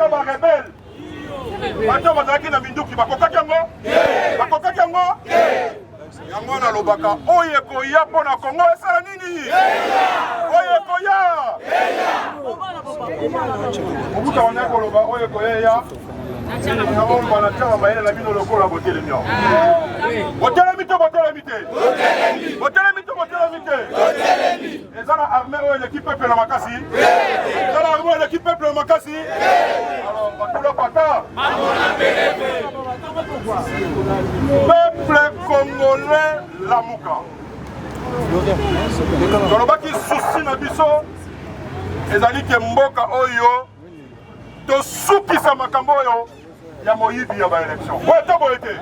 Bazalaka ba rebelle. Bato bazalaki na minduki bakokaki yango? Bakokaki yango? Yango wana alobaka oyo ekoya mpo na Kongo esala nini? Oyo ekoya. Mobutu abandaki koloba oyo ekoya eya. Yango oloba na ntango mayele na bino lokola botelemi awa. Botelemi to botelemi te? Botelemi to botelemi te? Eza na armée oyo eleki peuple na makasi? Eza na armée oyo eleki peuple na makasi? Alors bakula pata. Peuple congolais lamuka. Tolobaki souci na biso ezali ke mboka oyo tosukisa makambo oyo ya moyibi ya ba election. Boye to boye te?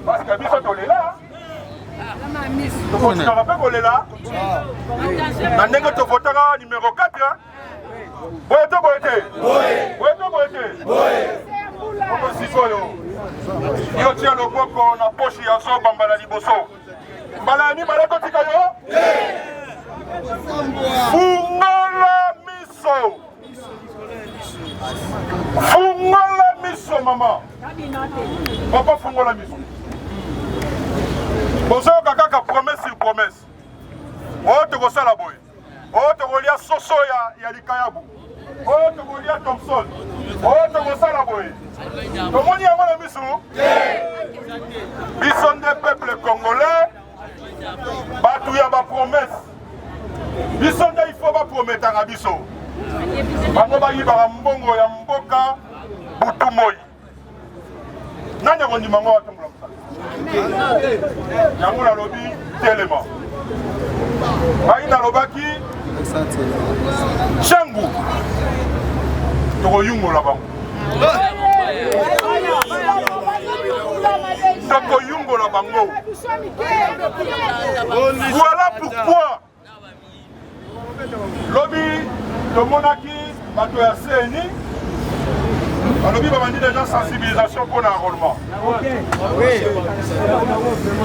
Parce que biso tolela tokotikaka mpe kolela na ndenge tovotaka numero 4. Boye to boye te? Boye to boye te? Oko sikoyo yo tia loboko na poche ya zoba mbala liboso, mbala ya mibale totika yo. Fungola miso, fungola miso mama, papa, fungola miso. Bozoyoka kaka promesse sur promesse. Oyo tokosala boye, oyo tokolia soso ya likayabu, oyo tokolia Thomson, oyo tokosala boye, tomoni yango na miso biso nde peuple congolais, bato ya bapromesse. Biso nde ifo baprometaka biso, bango bayibaka mbongo ya mboka butu moi. Nani akondima ngo atombola mosala? Yango nalobi telema. Ngai nalobaki Tshangu tokoyungola bango, tokoyungola bango. Voilà pourquoi lobi tomonaki bato ya CENI balobi babandi déjà sensibilisation mpo na enrôlement,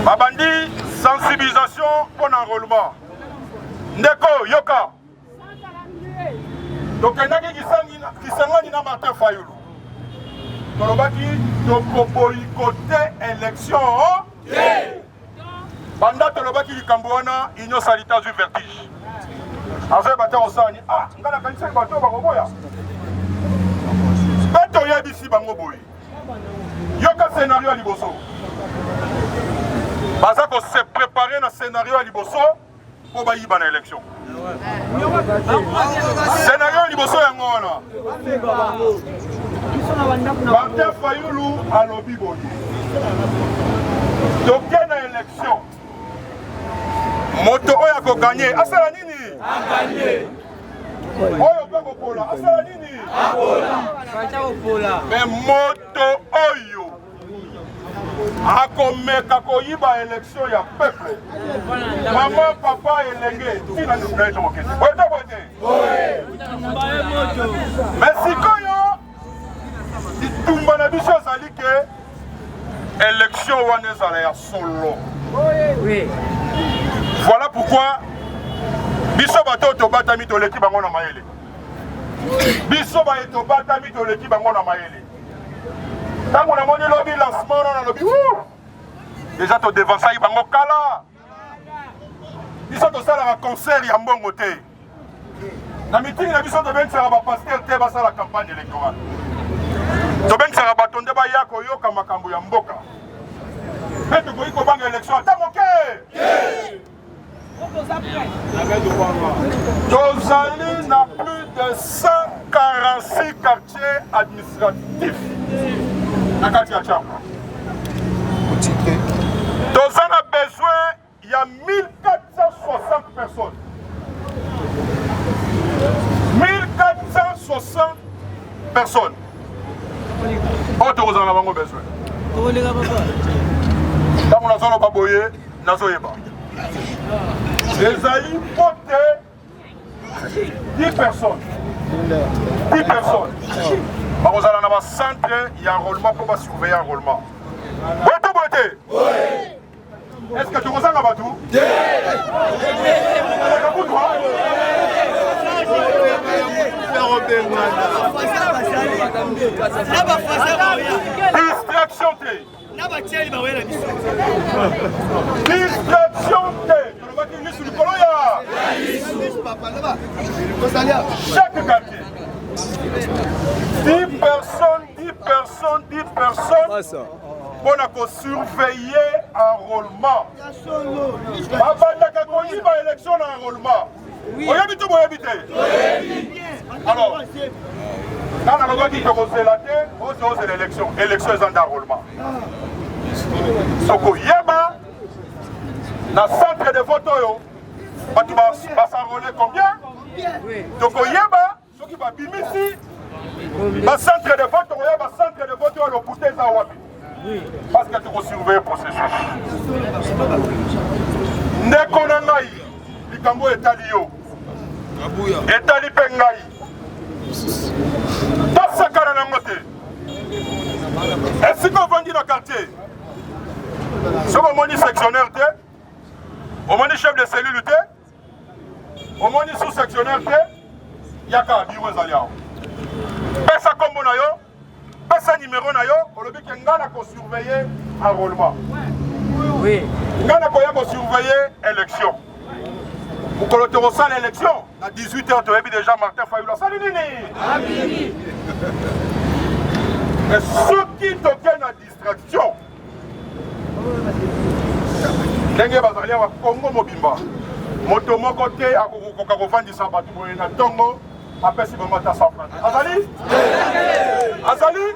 babandi sensibilisation mpo na enrôlement. Ndeko, yoka, tokendaki Kisangani na Martin Fayulu, tolobaki tokoboyikote élection te. Banda tolobaki likambo wana, Union Salita azwi vertige, azoyeba te kosala ni. Ah, ngai nakanisaki bato oyo bakoboya. Mpe toyebisi bango boye: yoka, scénario ya liboso, baza kose préparer na scénario ya liboso mpo bayiba na élection. Scénario ya liboso yango wana. Martin Fayulu alobi boye: toke na élection, moto oyo akoganye asala nini? Oyo mpe kopola asala nini? Me moto oyo akomeka koyiba élection ya peuple, mama, papa, elenge, ntina ndeko ye tokokende boye to boye te. Me sikoyo bitumba na biso ezali ke élection wana ezala ya solo. Voilà pourquoi biso bato oyo tobatami toleki bango na mayele. Biso baye tobatami toleki bango na mayele. Ntango namoni lobi lancement wana, nalobi déjà todevansaki bango kala. Biso tosalaka concert ya mbongo te na mitingi na biso, tobengisaka bapasteur te basala campagne électorale, tobengisaka bato nde baya koyoka makambo ya mboka. Mpe tokoki kobanga élection ata moke. Tozali na plus de 146 quartiers administratifs na kati ya Tshangu. Toza na besoin ya 1460 personnes, 1460 personnes oyo tokozala na bango besoin. Ntango nazoloba boye, nazoyeba ezali mpo te 10 personnes, 10 personnes bakozala na bacentre ya enrôlement mpo basurveille enrôlement. Boye to boye te? Est ce que tokozanga bato? Koleka kutu. Distraction te. Distraction te. Tolobaki lisu likolo ya chaque quartier. 10 personnes, 10 personnes, 10 personnes mpo na kosurveille enrôlement. Babandaka koyiba élection na enrôlement. Oyebi to boyebi te? Alors, nga nalobaki tokozela te, ozo ozela élection. Élection eza nde enrôlement. Sokoyeba na centre de vote oyo bato bas'enrôle combien? Tokoyeba soki babimisi ba centre de vote, tokoyeba centre de vote oyo lokuta eza wapi, parce que tokosurveille processus. Ndeko na ngai, likambo etali yo, etali mpe ngai, tosakana nango te. Esika ovandi na quartier, soki omoni sectionnaire te, omoni chef de cellule te, omoni sous sectionnaire te, yaka, biro ezali awa. Pesa nkombo na yo, pesa nimero na yo, olobi ke ngai na kosurveille enrôlement, ngai na koya kosurveille élection. Mokolo tokosala élection na 18 heures, toyebi déjà Martin Fayulu asali nini. Mais soki toke na distraction ndenge bazali awa, Kongo mobimba, moto moko te akokoka kovandisa bato boye na ntongo, apesi bango ata 100 francs. Azali, azali.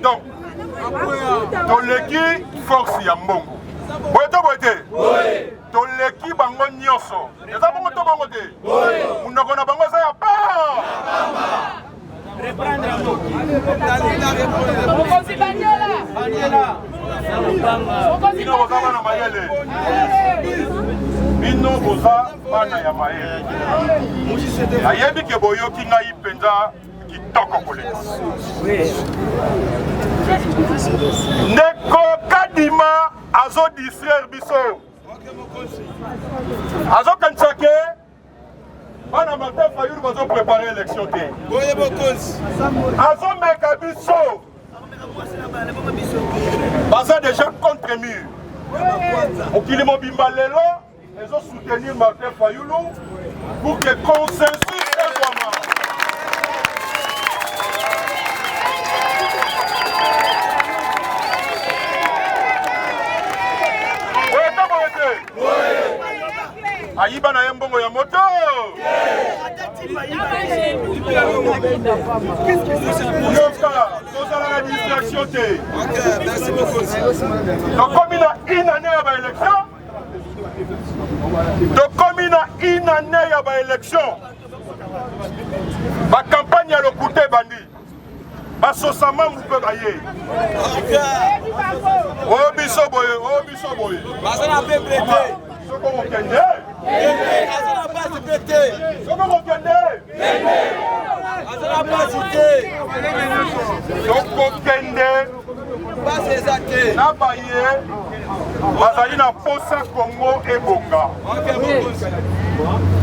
Donc toleki force ya mbongo, boye to boye te? Toleki bango nyonso. Eza bongo to bongo te? Monoko na bango eza ya pa. Mokonzi Bandela. Bino boza bana mayele, bino boza bana ya mayele. Nayebi ke boyoki ngai mpenza kitoko koleka. Ndeko Kadima azodistraire biso, azokanisa ke bana Martin Fayulu bazoprépare élection te. Azomeka biso. Baza déjà contre mur. Mokili mobimba lelo ezosoutenir Martin Fayulu pour que consensus ezwama. Boye to boye te? Ayiba na ye mbongo ya moto. Yoka, tozala na distraction te. Tokomi na une année ya baélection, tokomi na une année ya baélection. Bacampagne ya lokuta ebandi, basosa mambu mpe baye oyo biso boye, oyo biso boye. Baza na peuple te. Soki okokende, aza na basi mpe te. Soki okokende, aza na basi te. Tokokende. Basi eza te. Na baye bazali na posa Kongo ebonga,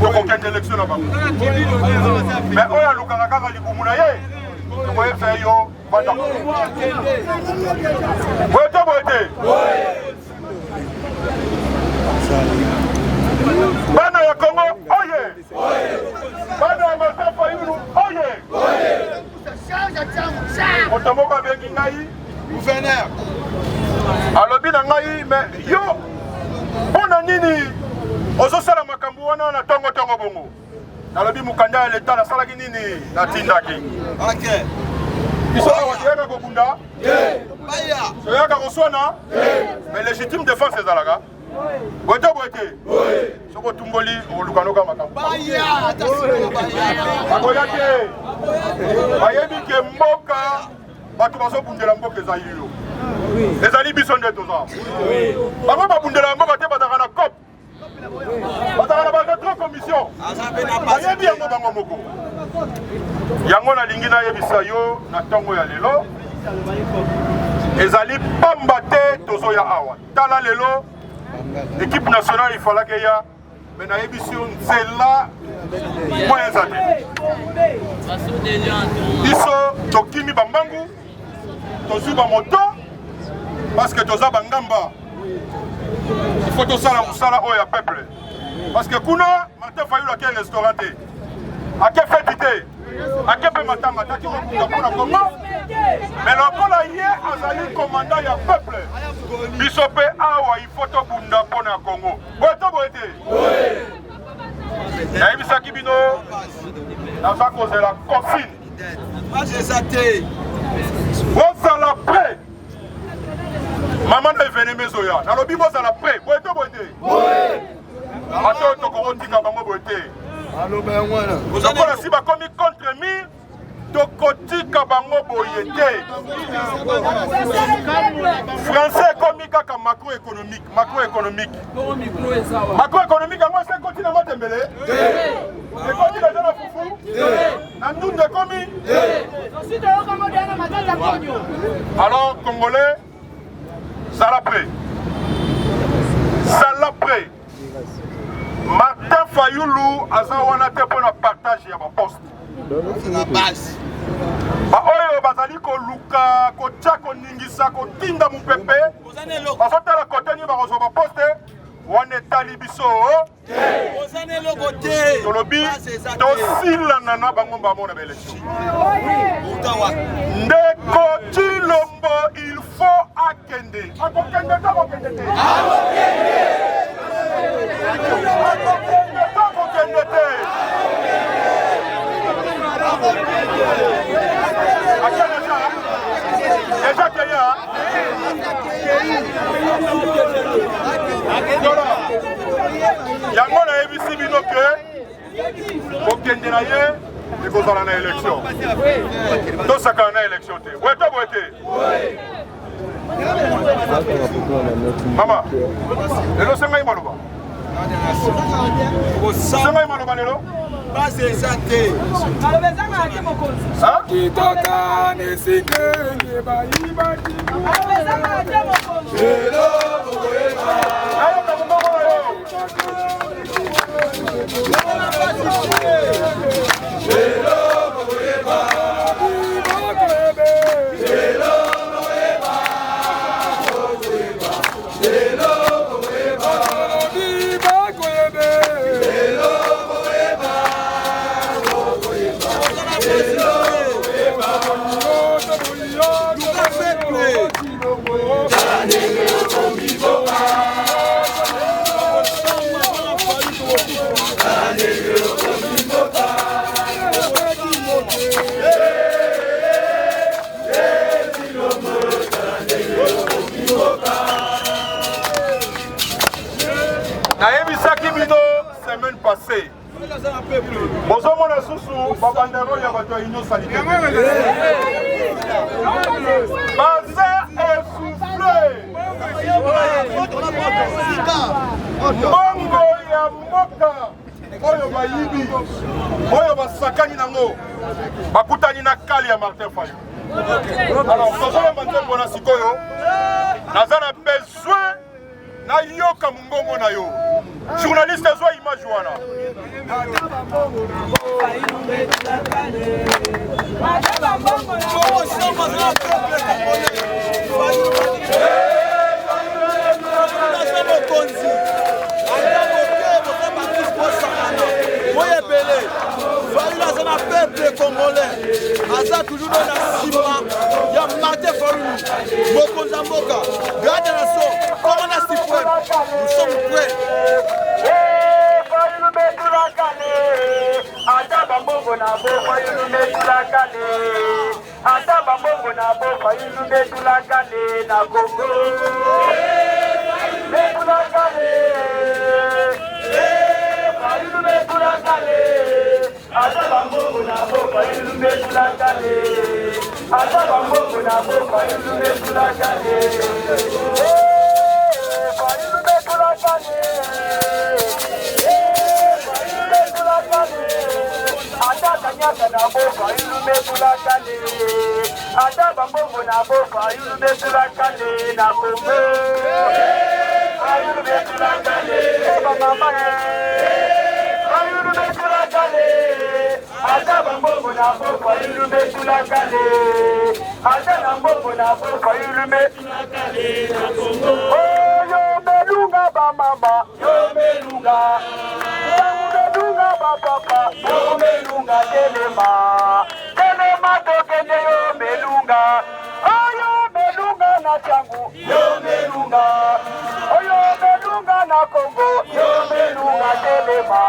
tokokende élection na bango. Mais oyo alukaka kaka libumu na ye, tokoyebisa ye: yo banda boye te, boye te. Bana ya Kongo oye! Bana ya Martin Fayulu oye! Moto moko abengi ngai, gouverneur, alobi na ngai: me yo, mpo na nini ozosala makambo wana na ntongo-ntongo bongo? Nalobi mokanda ya leta nasalaki nini, natindaki. Biso awa toyaka kobunda, toyaka koswana, mais légitime défense ezalaka. Boye te, boye te? Soki otumboli, okoluka noka makambo. Bakoya te. Bayebi ke mboka, bato bazobundela mboka ezali yo, ezali biso nde toza. Bango babundela mboka te, bazalaka na cope, bazalaka na baretro commission, bayebi yango bango moko. Yango nalingi nayebisa yo na ntongo ya lelo, ezali pamba te tozoya awa. Tala lelo, équipe nationale ifalaki eya, me nayebisi yo, nzela mwa eza te. Biso Tokimi bambangu, tozwi bamoto parce que toza bangamba. Il faut tosala mosala oyo ya peuple parce que kuna Martin Fayulu ake restaurant te, ake feti te, ake mpe matanga te, ake kokunda mpona Congo. Mais lokola ye azali commandant ya peuple, biso mpe awa il faut tobunda mpona Congo. Boye to boye te? Nayebisaki bino naza kozela consigne. Bozala prêt. Mama na evenema ezoya, nalobi bozala prêt. Boye to boye te? Bato oyo tokokotika bango boye te. Lokola si bakomi contre mur, tokotika bango boye te. Français ekomi kaka macroéconomique, macroéconomique, macroéconomique. Yango esi ekoti na matembele, ekoti deja na fufu, na ndunda ekomi. Alors Congolais, zala prêt, zala prêt. Martin Fayulu aza wana te mpo na partage ya baposte. Baoyo bazali koluka kotya, koningisa, kotinda mopepe, bazotala kote nini bakozwa baposte wana, etali biso. Tolobi tosilana na bango bamona baélection. Ndeko Tshilombo, il faut akende. Akokende to akokende te? Akokende to akokende te? Ake deja, deja keya. Voilà. Yango nayebisi bino ke kokende na ye ekozala na élection. Tosakana na élection te. Boye to boye te? Mama, lelo sengai maloba, sengai maloba lelo. Base eza te. Maloba ezangaka te, mokonzi. Kitokanisi ndenge bayibaki. Maloba ezangaka te, mokonzi. Nayoka mongongo na yo. Bakoyebe. Balobi bakoyebe. Luka peuple. Nayebisaki bino semaine passée, bozomona susu babanderole ya bato ya Union Sacrée baza essoufflé. Mbongo ya mboka oyo bayibi, oyo basakani nango, bakutani na kali ya Martin Fayulu. Alors tozoyemba nzembo wana. Sikoyo naza na besoin nayoka mongongo na yo. Journaliste, azwa image wana. Bongo samba aza na peuple congolais. Aza mokonzi, ata moke boza bakisi bosangana boyebele. Fayulu aza na peuple congolais, aza toujours na nsima ya Martin Fayulu, mokonzi ya mboka, garde nation, commandant suprême. Nous sommes prêts. Fayulu betulakale, ata bambongo na bo. Fayulu betulakale, ata bambongo na bo. Fayulu betulakale na Kongo, betulakale. Fayulu betulakale, ata bambongo na bo. Fayulu betulakale, ata bambongo na bo. Fayulu betulakale, Fayulu betulakale, Fayulu betulakale, ata kanyaka na bo. Fayulu betulakale, ata bambongo na bo. Fayulu betulakale na Kongo, Fayulu betulakale. Bamama, Fayulu betulakale, ata bambongo. na bo Fayulu metulakale ata na mbongo na bo Fayulu metulakale na Congo oyo melunga ba mama yo melunga ntango melunga ba papa yo melunga telema telema tokende yo melunga oyo melunga na changu yo melunga oyo melunga na Congo yo melunga telema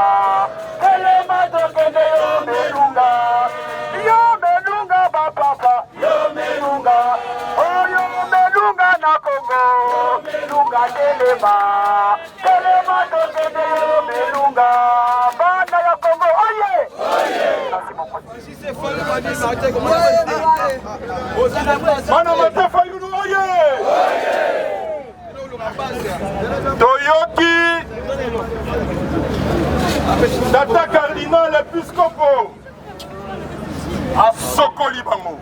telema tokende yo melunga yo melunga ba papa yo melunga oyo melunga na Congo melunga telema telema tokende yo melunga bana ya Congo oye Bana Martin Fayulu oye! Toyoki tata cardinal episcopo asokoli bango.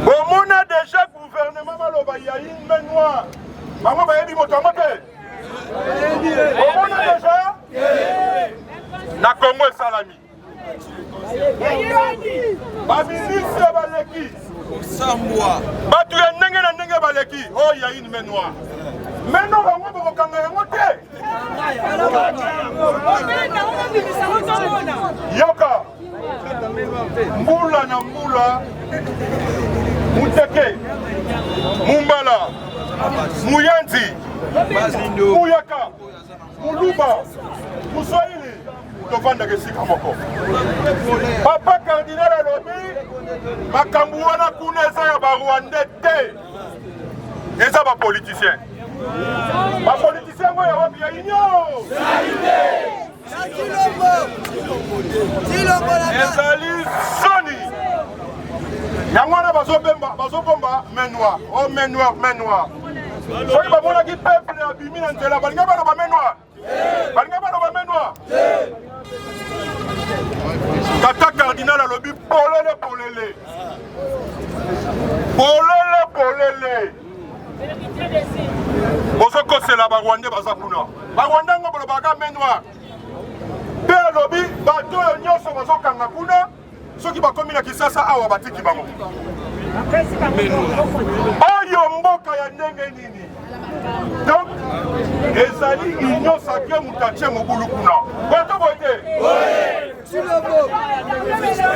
Bomona deja gouvernement baloba ya une main noire, bango bayebi moto yango te. Bomona deja na Congo esalami baministre baleki bato ya ndenge na ndenge baleki oyo oh, ya une main noire meno bango bokokanga yango te yoka mbula na mbula muteke mumbala muyanzi muyaka muluba muswahili tovandaka esika moko papa cardinal alobi makambo wana kuna eza ya barwandais te eza bapoliticien bapoliticien yango ya wapi ya union ezali soni yango wana bazobomba main noire o oh, main noire main noire soki bamonaki peuple abimi na nzela balingi baloba main noire balingi baloba main noire tata cardinal alobi polele polele polele polele bozokosela barwandais baza kuna barwandais yango bolobaka main noire mpe alobi bato oyo nyonso bazokanga kuna soki bakomi na kisasa awa batiki bango oyo mboka ya ndenge nini donc ezali union sacre moto atie mobulu kuna boto boye te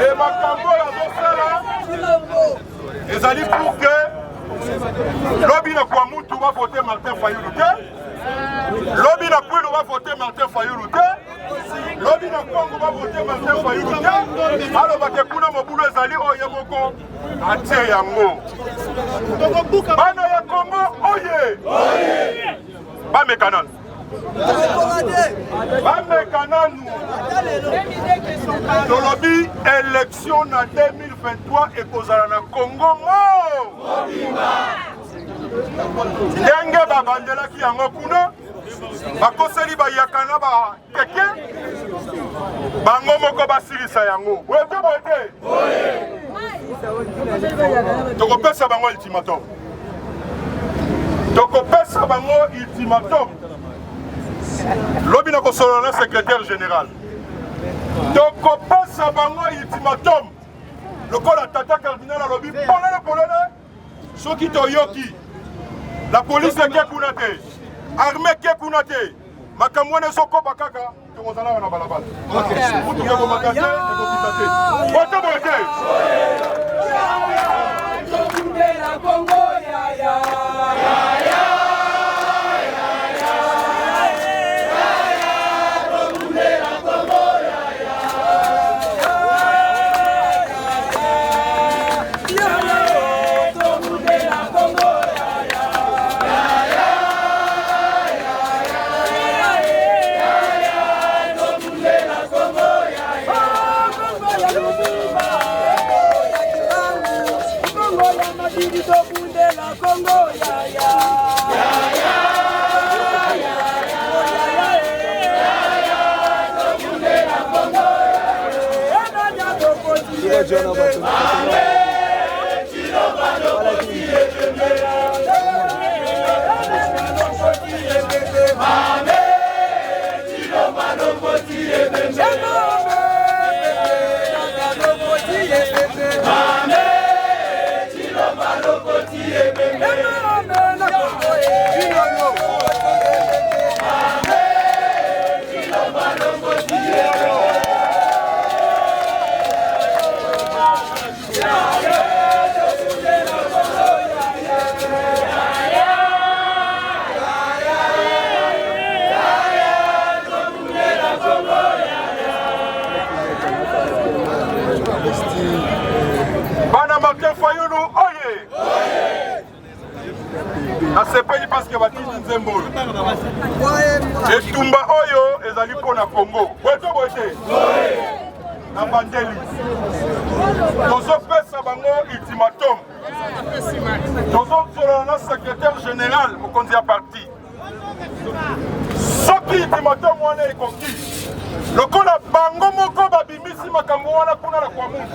e makambo oyo azosala ezali pour que lobi na kwa mutu bavote martin fayulu te lobi na kwilu bavote martin fayulu te lobi na kongo bavote martin fayulu te alobake kuna mobulu ezali oyo ye moko atie yango bana ya kongo oye bameka nanu bameka nanu tolobi élection na 2023 ekozala na kongo mo ndenge babandelaki yango kuna bakoseli bayaka na bateke bango moko basilisa yango boye te boye te tokopesa bango ultimatum tokopesa bango ultimatum lobi na kosolola na secrétaire général tokopesa bango ultimatum lokola tata cardinal alobi polele polele soki toyoki la police eke kuna te armée eke kuna te makambo wana ezokoba kaka tokozala wana balabala mutuka ekomata te ekokita te bote boye te Nasepeli parce que batindi nzembo oyo. Etumba oyo ezali mpo na Congo. Boye to boye te? Na bandeli. Tozopesa bango ultimatum. Tozosolola na secrétaire général mokonzi ya parti. Soki ultimatum wana ekoki, lokola bango moko babimisi makambo wana kuna na Kwamouth,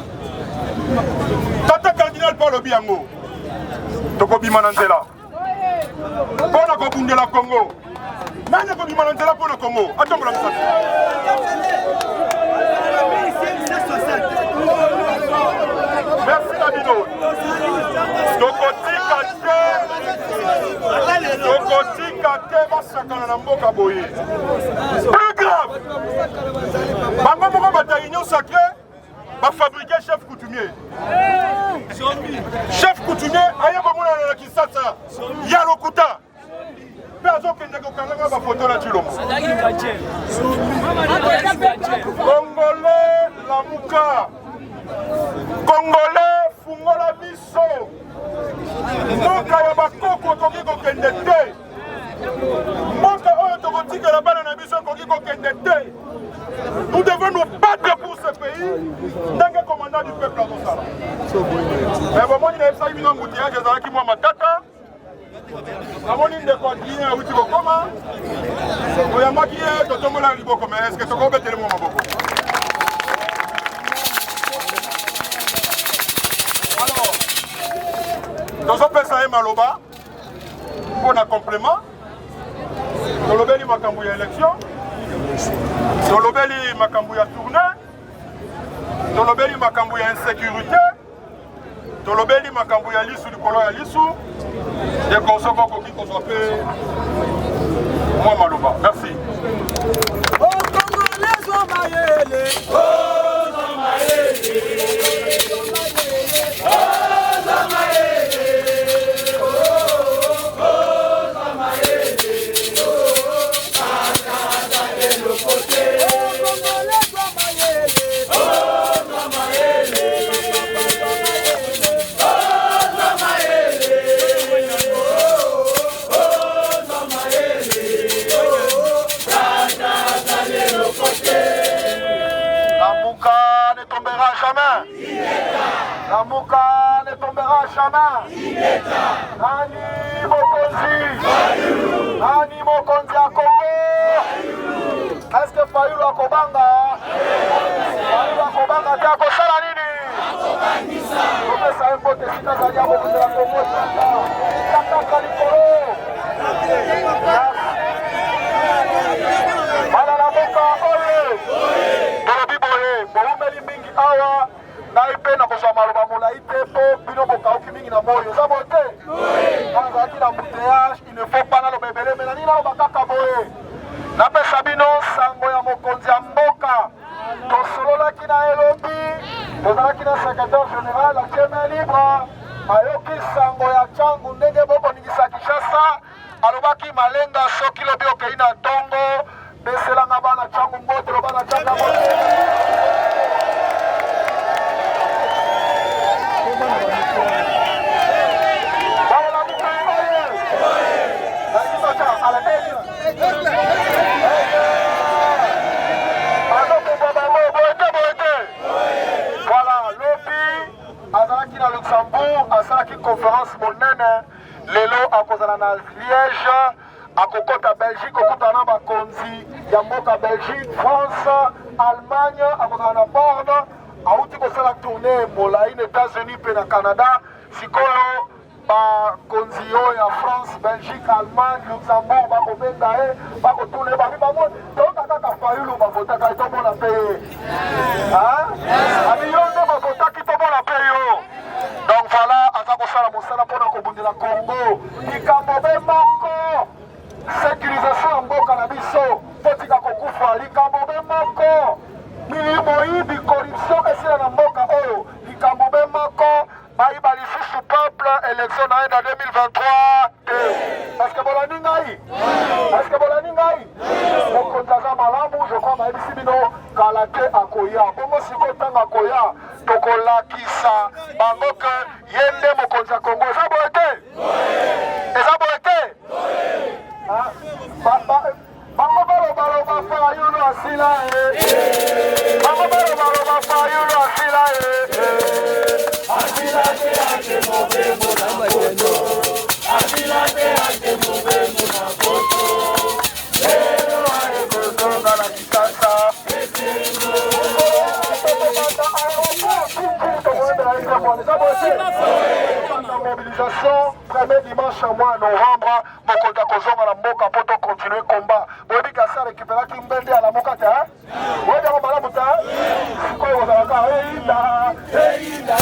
tata cardinal mpe alobi yango, tokobima na nzela mpo na kobundela Congo. Nani akobima na nzela mpo na Congo? Atombola misapi. Merci na bino. Tokotika te, tokotika te basakana na mboka boye. Plus grave, bango moko bato ya Union sacrée bafabrike chef coutumier. Chef coutumier aye komonana na Kinshasa ya lokuta mpe azokende kokangaka bafoto na Tshilombo. Congolais lamuka, Congolais fungola miso, mboka ya bakoko ekoki kokende te, mboka oyo tokotikela bana na biso ekoki kokende te. Nous devons nous battre pour ce pays ndenge commandant du peuple azosala. Mais bomoni nayebisaki bino embouteillage ezalaki mwa matata. Namoni ndeko Adrien awuti kokoma, toyambaki ye, totombolaki liboko, mais est-ce que tokobetele mwa maboko? Alors, tozopesa ye maloba mpo na complément. Tolobeli makambo ya élection, tolobeli makambo ya tournée, tolobeli makambo ya insécurité, tolobeli makambo ya lisu likolo ya lisu. Ndeko soki okoki kozwa mpe mwa maloba. Merci. Lamuka ne tombera jamais. Lamuka ne tombera jamais. Nani mokonzi? Nani mokonzi ya Congo? Est-ce que Fayulu akobanga? Fayulu akobanga te, akosala nini? Kopesa ye mbote esika azali, akobundela Congo kaka likolo. Bana Lamuka oye! Tolobi boye, bowumeli mingi awa, ngai mpe nakozwa maloba molai te mpo bino bokauki mingi na moi. Eza boye te? Ngai nazalaki na embouteillage, il ne faut pas naloba ebele, mais nalingi naloba kaka boye. Napesa bino sango ya mokonzi ya mboka. Tosololaki na ye lobi, tozalaki na secrétaire général atie main libre, ayoki sango ya Tshangu ndenge bokoningisa Kinshasa, alobaki Malenga soki lobi okei na ntongo beselanga bana Tshangu mbote, loba na Tshangu mbote. Bana Lamuka oye! Nalingi batia alakeli. Bazokende bango boye te, boye te. Voilà, lobi azalaki na Luxembourg, asalaki conférence monene. Lelo akozala na Liège, akokota Belgique, kokutana na bakonzi ya mboka Belgique, France, Allemagne, akozala na Borne. Auti kosala tournée molai na États-Unis mpe na Canada. Sikoyo bakonzi oyo ya France, Belgique, Allemagne, Luxembourg bakobenga ye, bakotuna ye, babi bango toyoka kaka Fayulu bavotaka ye, tomona mpe ye. Abi yo nde bavotaki, tomona mpe yo. Donc voilà, aza kosala mosala mpona kobundela Congo. Likambo be moko, sécurisation ya mboka na biso, totika kokufa. Likambo be moko, moyibi, corruption esila na mboka oyo. Likambo be moko, bayiba lisusu peuple élection na ye na 2023 te. Parce que bolandi ngai? Parce que bolandi ngai? Mokonzi aza malamu, je crois bayebisi bino kala te akoya. Bongo sikoyo ntango akoya, tokolakisa bango ke ye nde mokonzi ya Congo. Eza boye te? Eza boye. asila e bango balobaloba Fayulu asila e asila te ake mobembo na poto asila te ake mobembo na poto lelo aye kozonga na Kinshasa. Mobilisation premier dimanche ya mois ya novembre, mokonzi akozonga na mboka mpo to continuer combat. Boyebi kasi arekiperaki mbende ya Lamuka te, boyebi yango malamu te. Sikoyo kozalaka eyinda eyinda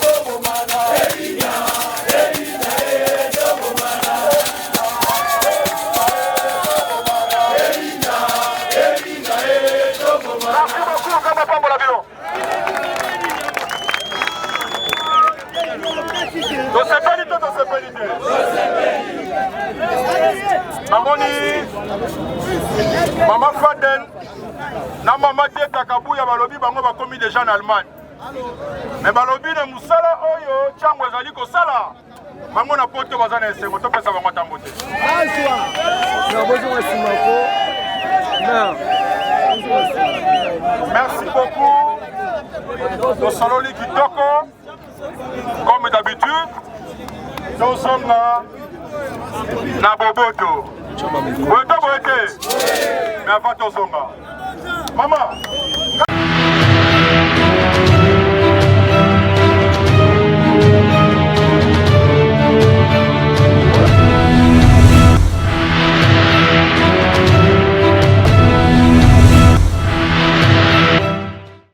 tobomana eyinda eyinda tobomana. Merci beaucoup, Nzambe apambola bino. Tosepeli to tosepeli te? Namoni mama Faden na mama Dieta Kabuya balobi bango bakomi deja na Allemagne, me balobi na mosala oyo ntango ezali kosala bango na poto baza na esengo, topesa bango ata mbote. Merci beaucoup, tosololi kitoko comme d'habitude. Tozonga na boboto boye to boye te, mais avant tozonga mama.